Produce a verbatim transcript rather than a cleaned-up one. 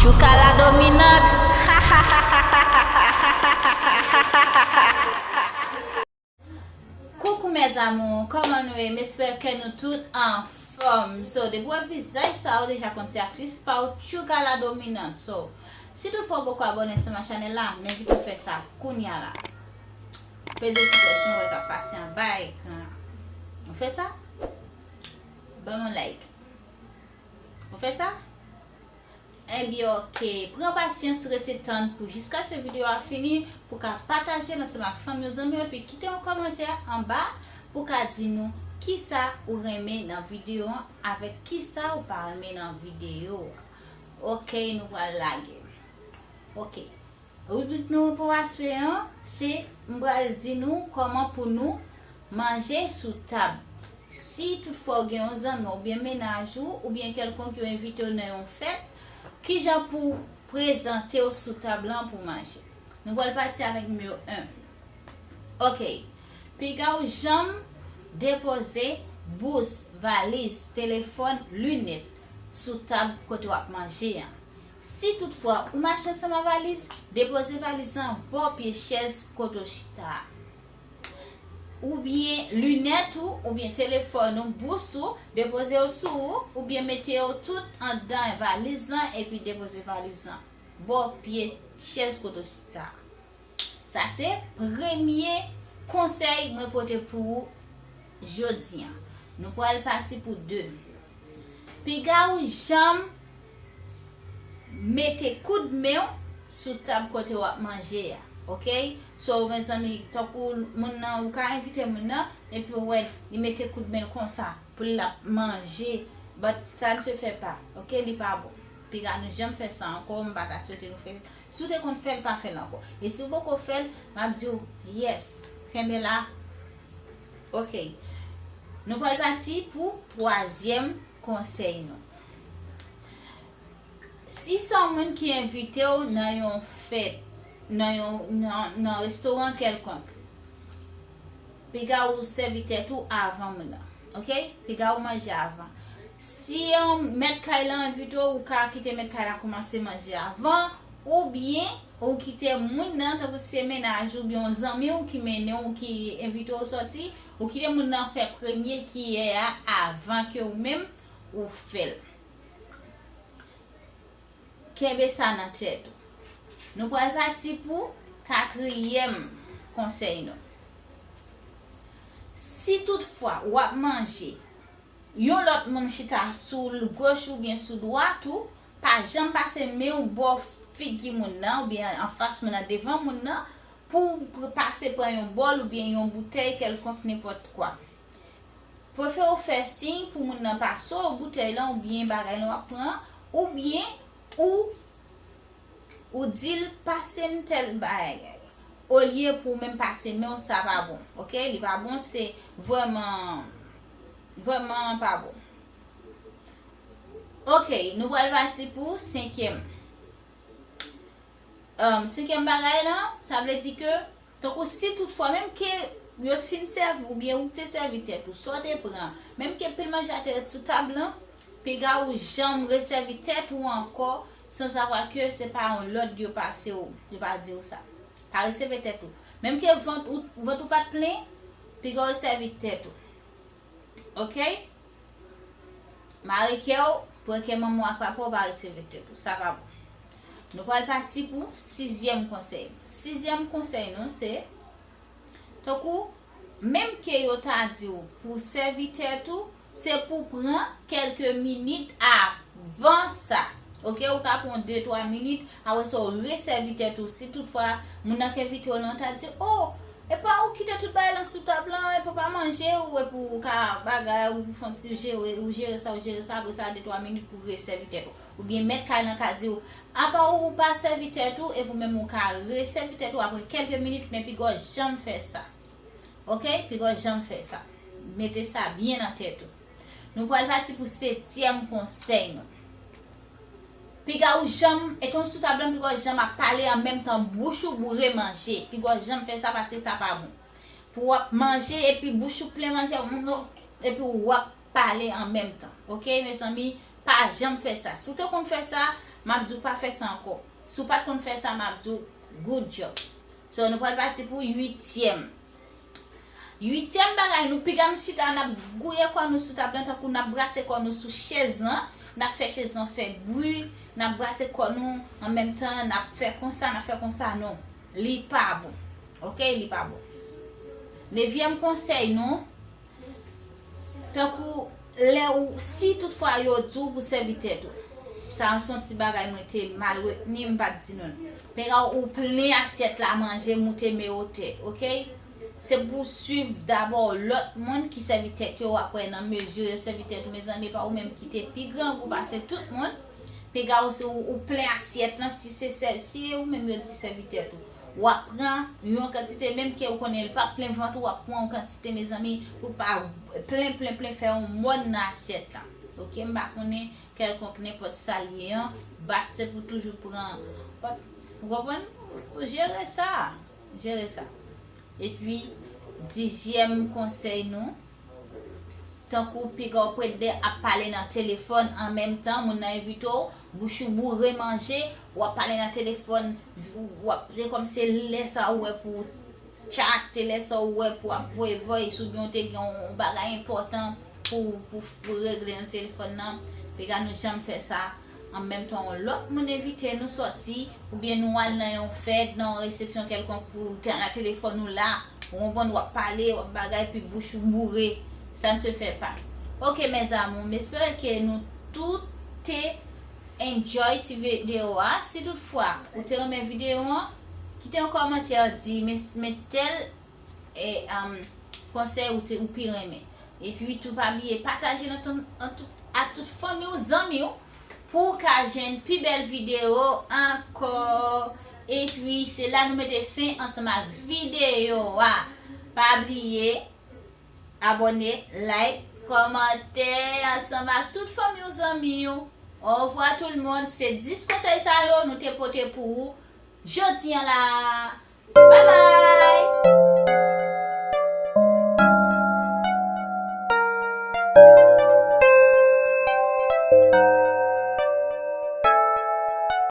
Chouka la dominante. Coucou mes amours, kòman nou ye? M espère que nou tout anfòm. So, depi w wè vizaj sa, ou deja konn se aktris pa w, Chouka la dominante. So, si toutfwa w poko abòne sou ma chanèl la, m envite w fè sa kounya la. Peze ti klòch nou wè k ap pase anba ekran an. Ou fè sa? Ban m yon like. Ou fè sa? Ebyen, oke. Pran pasyans, rete tann pou jiskaske videyo a fini, pou ka pataje l ansanm ak fanmi w, zanmi w, epi kite yon kòmantè anba pou ka di nou kisa ou renmen nan videyo an, avèk kisa ou pa renmen nan videyo a. Oke, nou pral lage. Oke. Ribrik nou pou aswè an, se m pral di nou kòman pou nou manje sou tab. Si toutfwa w gen yon zanmi w oubyen mennaj ou, oubyen kèlkonk yo envite w nan yon fèt, kijan pou w prezante w sou tab lan pou manje? Nou pral pati avèk nimewo en. Oke. Piga w janm depoze bous, valiz, telefòn, linèt sou tab kote w ap manje an. Si toutfwa ou mache ansanm ak valiz, depoze valiz lan bò pye chèz kote w chita a. Oubyen linèt ou, oubyen telefòn ou, bous ou, depoze yo sou ou, oubyen mete yo tout anndan valiz lan epi depoze valiz lan bò pye chèz kote w chita a. Sa se premye konsèy mwen pote pou ou jodi an. Nou pral pati pou de. Piga w janm mete koudmen w sou tab kote w ap manje a, oke? So, mezanmi, tankou moun nan, ou ka envite moun nan, epi w wè li mete koudmen l konsa pou l ap manje, but ça ne se fait pas, oke? Li pa bon. Piga nou janm fè sa ankò, m pa ta swete nou fè. Si w te konn fè l, pa fè l ankò. E si w poko fè l, m ap di w, yes, kenbe la. Oke. Nou pral pati pou twazyèm konsèy nou. Si se yon moun ki envite w nan yon fèt, nan yon, nan, nan restoran kèlkonk, piga ou sèvi tèt ou avan moun nan. Oke? Piga ou manje avan. Si yon mèt kay la envite w, ou ka kite mèt kay la kòmanse manje avan, oubyen ou kite moun nan, tankou se mennaj ou oubyen yon zanmi w ki mennen w, ki envite w sòti, ou kite moun nan fè premye kiyè a avan ke ou menm ou fè l. Kenbe sa nan tèt ou. Nou pral pati pou katriyèm konsèy nou. Si toutfwa w ap manje, yon lòt moun chita sou l-, goch ou byen sou dwat ou, pa janm pase men w bò figi moun nan oubyen anfas moun nan, devan moun nan, pou w pase pran yon bòl oubyen yon boutèy kèlkonk, nenpòt kwa. Prefere w fè siy pou moun nan pase w boutèy lan oubyen bagay lan w ap pran an, oubyen ou, ou di l, "Pase m tèl bagay." Olye pou w menm pase men w, sa pa bon. Oke? Li pa bon, se vrèman, vrèman pa bon. Oke, nou pral pati pou senkyèm. Um, senkyèm bagay lan, sa vle di ke, tankou si toutfwa, menm ke yo fin sèvi w oubyen ou te sèvi tèt ou, sa w te pran, menm ke pil manje a te ret sou tab lan, piga ou janm resèvi tèt ou ankò, sansavwa ke se pa yon lòd yo pase w, yo pa di w sa. Pa resèvi tèt ou. Menm ke vant ou, vant ou pa t plen, piga w resèvi tèt ou. Oke? Mare kè w, pran kè manman w ak papa w, pa resèvi tèt ou. Sa pa bon. Nou pral pati pou sizyèm konsèy. Sizyèm konsèy nou se, tankou, menm ke yo ta di w pou w sèvi tèt ou, se pou w pran kèlke minit avan sa. Oke, ou ka pran de, twa minit, apre sa, ou resèvi tèt ou. Si toutfwa, moun nan k envite w lan ta di, "O, epa ou kite tout bagay lan sou tab lan, epa w pa manje, ou, epi w ka bagay, ou fè yon ti jere, ou jere sa, ou jere sa, apre sa, de, twa minit pou w resèvi tèt ou." Oubyen mèt kay lan ka di w, apa ou pa sèvi tèt ou, epi ou menm ou ka resèvi tèt ou apre kèlke minit, men piga w janm fè sa. Oke? Piga w janm fè sa. Mete sa byen nan tèt ou. Nou pral pati pou setyèm konsèy nou. Piga ou janm, etan w sou tab lan, piga w janm ap pale an menm tan bouch ou boure manje. Piga w janm fè sa paske sa pa bon. Pou w ap manje epi bouch ou plen manje, epi w ap pale an menm tan. Oke, mezanmi, pa janm fè sa. Si w te konn fè sa, M ap di w pa fè sa ankò. Si w pa t konn fè sa, m ap di w good job. So, nou pral pati pou uityèm. Uityèm bagay, nou piga m chita, n ap gouye kò nou sou tab lan, tankou n ap brase kò nou sou chèz lan, n ap fè chèz lan fè bri, n ap brase kò nou, an menm tan, n ap fè konsa, n ap fè konsa, non. Li pa bon. Oke, li pa bon. Nevyèm konsèy nou, tankou lè ou, si toutfwa yo di w pou sèvi tèt ou, sa a se yon ti bagay mwen te mal retni, m pa t di nou l. Piga w plen asyèt la manje, moute men w tè, oke? Se pou w swiv dabò lòt moun ki sèvi tèt yo, w ap wè nan mezi yo sèvi tèt ou, mezanmi, e pa ou menm ki te pi grangou pase tout moun. Piga w, ou, ou plen asyèt lan, si se sè-, si e ou menm yo di sèvi tèt ou. W ap pran yon kantite, menm ke ou konnen li p ap plen vant ou, w ap pran yon kantite, mezanmi, pou pa plen, plen, plen, fè yon mòn nan asyèt lan. Oke, m pa konnen kèlkonk nenpòt sa l ye an, bat se pou toujou pran, ou konprann? Jere sa, jere sa. Epi, dizyèm konsèy nou, tankou piga w prende ap pale nan telefòn an menm tan, moun nan envite w, bouch ou boure manje, w ap pale nan telefòn, w ap, se kòm se lè sa ou wè pou w tchat, se lè sa ou wè pou w ap voye voice, oubyen w te gen yon bagay enpòtan pou, pou, pou regle nan telefòn nan, piga nou janm fè sa. An menm tan, yon lòt moun envite nou sòti, oubyen nou al nan yon fèt, nan yon resepsyon kèlkonk, pou te nan telefòn ou la, ou konprann, w ap pale, w ap bagay, pi bouch ou boure. Ça ne se fait pas. Ok, mes amours, m espere ke nou tout te enjoy ti videyo a. Si toutfwa ou te renmen videyo an, kite yon kòmantè, di, men, men tèl e, um, konsèy ou te, ou pi renmen. Epi tou, pa bliye pataje nan ton, an tout, a tout fanmi w, zanmi w, pou w ka jwenn pi bèl videyo ankò. Epi se la nou mete fen ansanm ak videyo a. Pa bliye abòne, like, kòmante ansanm ak tout fanmi w, zanmi w. Au revoir tout le monde. Se dis konsèy sa yo nou te pote pou ou jodi an la. Bye bye!